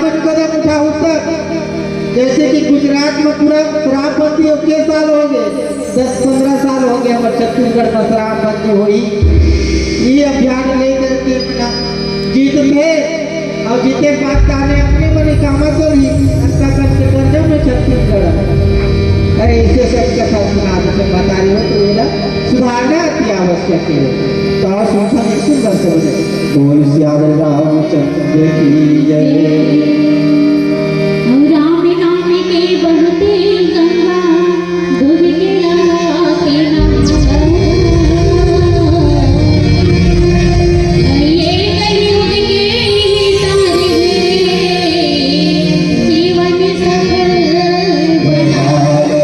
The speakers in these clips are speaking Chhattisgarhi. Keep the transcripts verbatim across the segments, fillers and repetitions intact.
कदम उठाहू तब, जैसे कि गुजरात में पूरा शराबबंदी हो, के साल हो गए, दस पंद्रह साल हो गए हमर छत्तीसगढ़ में शराबबंदी होई। ये अभियान लेकर के अपना जीत में और जीते के बाद ताने अपने बने कामा करी, अंता करके कर दो मैं छत्तीसगढ़। अरे इसे सब कथा सुना दो, मैं बता रही हूँ तो ये ना सुधारना अति आवश्यक है। तो आओ सुनता एक सुंदर से बजे। बोल सियावर रामचंद्र की जय। राम नाम के बहते गंगा, दूध के लगा के नहाया। ये कलयुग के तारे हैं, जीवन सफल बना लो।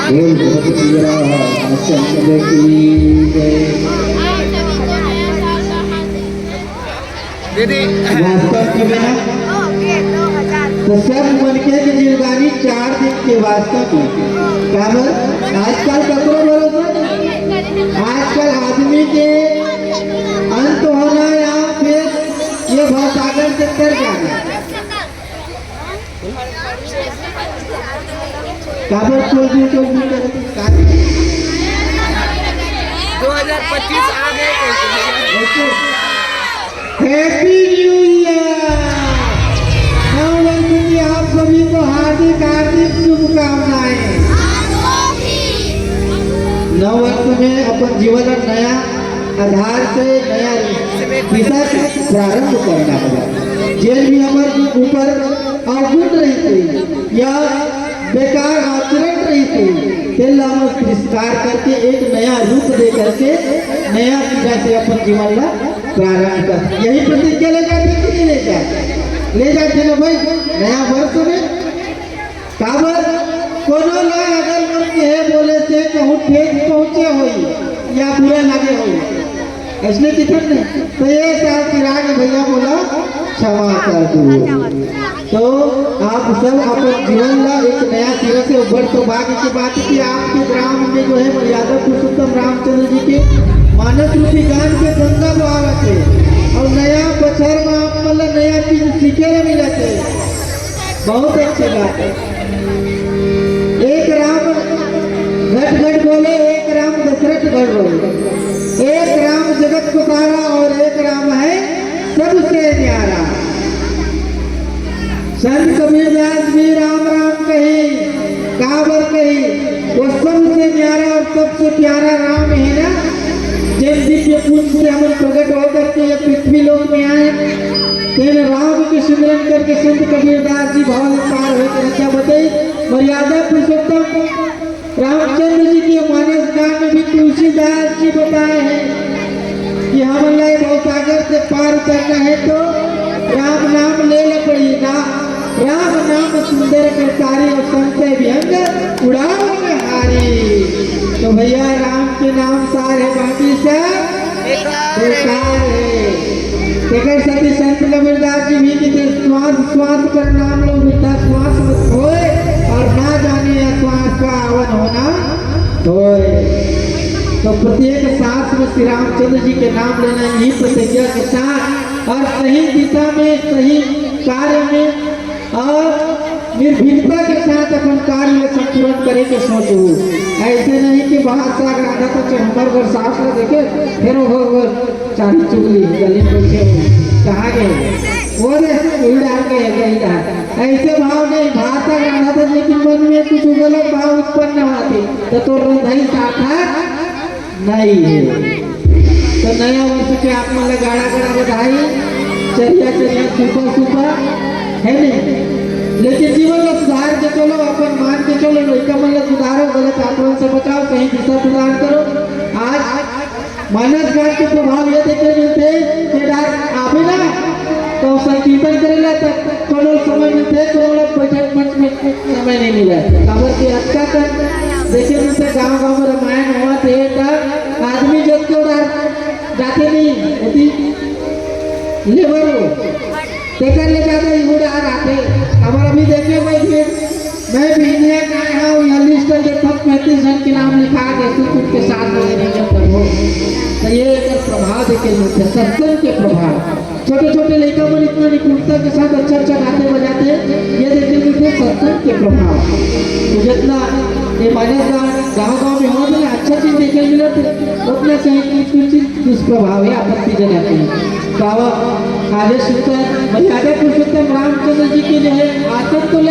बोल भगत रामचंद्र की जय। दीदी। वास्तव में ना, तो सब मनखे के जिंदगानी चार दिन के वास्तव में। काबर? आजकल ककरो भरोसा नहीं। आजकल आदमी के अंत होना या फिर ये भवसागर से तर जाना। काबर चोरी चोरी करत? दो हज़ार पच्चीस आ गए। ओके। Happy New Year। नव वर्ष की आप सभी को हार्दिक हार्दिक शुभकामनाएं। नव वर्ष में अपन जीवन ला नया आधार से, नया दिशा से प्रारंभ करना होगा। जेन भी हमर ऊपर अवगुण रहिथे या बेकार आचरण रहिथे, तेला हमन तिरस्कार करके एक नया रूप दे करके नया सिरा से अपन जीवन ला प्रारंभ कर। यही प्रतिज्ञा ले जाते कि नहीं ले जाते? ले जाते ना भाई, नया वर्ष में। काबर? कोनो ला अगर मन के हे बोले से कहूँ ठेस पहुँचे होई या बुरा लगे होई, अइसने किथन नहीं। तो ये साल चिराग भैया मोला क्षमा कर दो। तो आप सब अपन जीवन ला एक नया सिरा से उबड़। तो भाग्य की बात है कि आपके ग्राम में जो है मर्यादा पुरुषोत्तम रामचंद्र जी के मानस रूपी गान के गंगा बहावत है और नया बछर में आप मन ला नया चीज सीखे ला मिलत है। बहुत अच्छी बात है। एक राम घट घट बोले, एक राम दशरथ गढ़ बोले, एक राम जगत को सारा और एक राम है सबसे न्यारा। संत कबीरदास भी राम राम कही, काबर कही, वो सबसे न्यारा और सबसे प्यारा राम है ना, जेन दिव्य पुंज से हमन प्रकट होकर के ये पृथ्वी लोक में आए। तेन राम के सिमरन करके संत कबीरदास जी भव में पार होके रचा बताई। मर्यादा पुरुषोत्तम रामचंद्र जी के मानस गान में भी तुलसीदास जी बताए हैं कि हमन ला भवसागर से पार करना है तो राम नाम ले ले पड़ी ना। राम नाम सुंदर कर सारी और संत विहंग उड़ाव में हारी। तो भैया राम के नाम सारे बाकी सब बेकार है। तेकर सेती संत कबीरदास जी भी किथे, "श्वास श्वास कर नाम लो, वृथा श्वास मत होय, और ना जाने या श्वास का आवन होना होय।" तो प्रत्येक सांस में श्री रामचंद्र जी के नाम लेना, यही प्रतिज्ञा के साथ और सही दिशा में, सही कार्य में और निर्भीकता के साथ अपन कार्य ला संपूर्ण करे के सोचहू। ऐसे नहीं कि बाहर से अगर आधा तो हमर घर सास ला देखे, फिर वो घर चारी चुगली, गली में बैठे हो, कहाँ गए? वो दे, वही डाल के है, यही डाल। ऐसे भाव नहीं, भात रांधत हस लेकिन मन में कुछ गलत भाव उत्पन्न होथे, त तोर रंधई सार्थक नहीं हे। त नया वर्ष के आप मन ला गाड़ा गाड़ा बधाई, चरिया चरिया, सुबह सुबह, है नहीं? लेकिन जीवन ला सुधार के चलो, अपन मान के चलो, लइका मन ला सुधारो, गलत आचरण से बचाओ, सही दिशा प्रदान करो। आज मानस गान के प्रभाव ये देखे मिलथे कि डार आबे ना, त संकीर्तन करे ला त कोनो समय मिलथे, कोनो ला बैठक मंच में समय नहीं मिले। काबर कि अतका कन देखे मिलथे, गांव गांव में रामायण होवत हे, त आदमी जतको डार जाथे नहीं, ओती लेबर हो, तेकर ले जादा इहू डार आथे। हमर अभी देखे बैठे, मैं भी इंडिया का आया हूँ, यह लिस्ट है, देखो पैंतीस जन के नाम लिखा है, सुख के साथ में नहीं है प्रभु। तो ये एक प्रभाव देखे मिलथे, सत्संग के प्रभाव। छोटे छोटे लइका मन इतना निपुणता के साथ अच्छा अच्छा गाते बजाते, ये देखे मिलथे सत्संग के प्रभाव। तो जितना ये मानस गांव गांव में होत हे ना, अच्छा चीज देखे मिलत हे, उतना कहीं कुछ कुछ चीज दुष्प्रभाव है, आपत्तिजनक है। बाबा आर्य सुंदर मर्यादा पुरुषोत्तम रामचंद्र जी के जो है आसन को